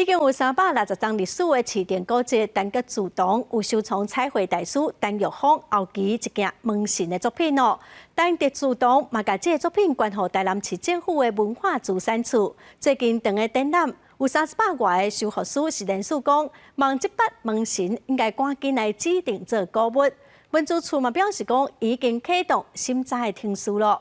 已經有360年歷史的市定古蹟陳德祠堂有收藏彩繪大師陳玉峰後期一件門神的作品哦。陳德祠堂嘛共這个作品捐予台南市政府的文化資產處。最近長的展覽有3百外个修復師是連續講，望這筆門神應該趕緊來指定做古物。文資處嘛表示講，已經啟動審查的程序囉。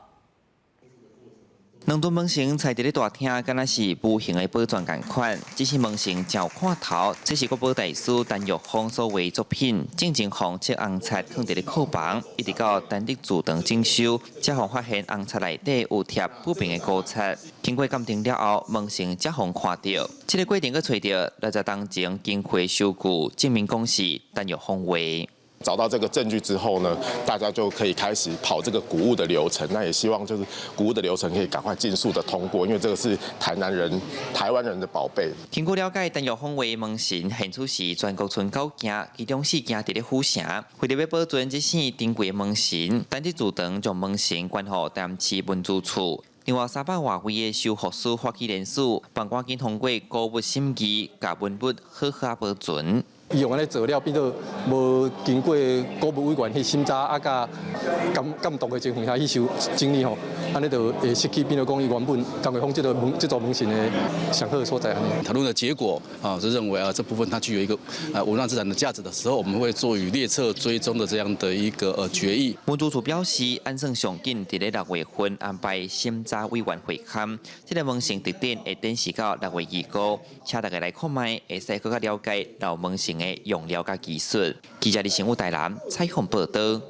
兩尊門神踩佇咧大廳，敢若是無形的寶鑽仝款。只是門神真有看頭，這是國寶大師陳玉峰所畫作品，進前予漆紅漆囥佇咧庫房，一直到陳德祠堂整修，才予發現紅漆內底有貼不平的古漆。經過鑑定了後，門神才予看著。這个過程閣揣著60冬前經過收據，證明講是陳玉峰畫。找到這個證據之後呢，大家就可以開始跑這個古物的流程。那也希望就是古物的流程可以趕快盡速的通過，因為這個是台南人、台灣人的寶貝。經過了解，陳玉峰畫門神現處是全國賰九件，其中四件佇咧府城。為著欲保存這項珍貴的門神，陳德祠堂將門神捐予台南市文資處。另外300外位的修復師發起聯署，望趕緊通過古物審議，共文物好好保存。伊用按呢做了，變做無經過古物委員去審查啊，佮監監督的情況下去修整理吼，按呢就會失去變做講伊原本陳玉峰這个門這座門神的上好的所在按呢。討論的結果啊，是認為啊這部分它具有一個文化資產的價值的時候，我們會做予列冊追蹤的這樣的一個決議。文資處表示，按算上緊佇咧6月份安排審查委員會勘，這个門神特展會展示到6月25，請大家來看覓，會使閣較了解老門神的用料佮技術。記者李成武台南採訪報導。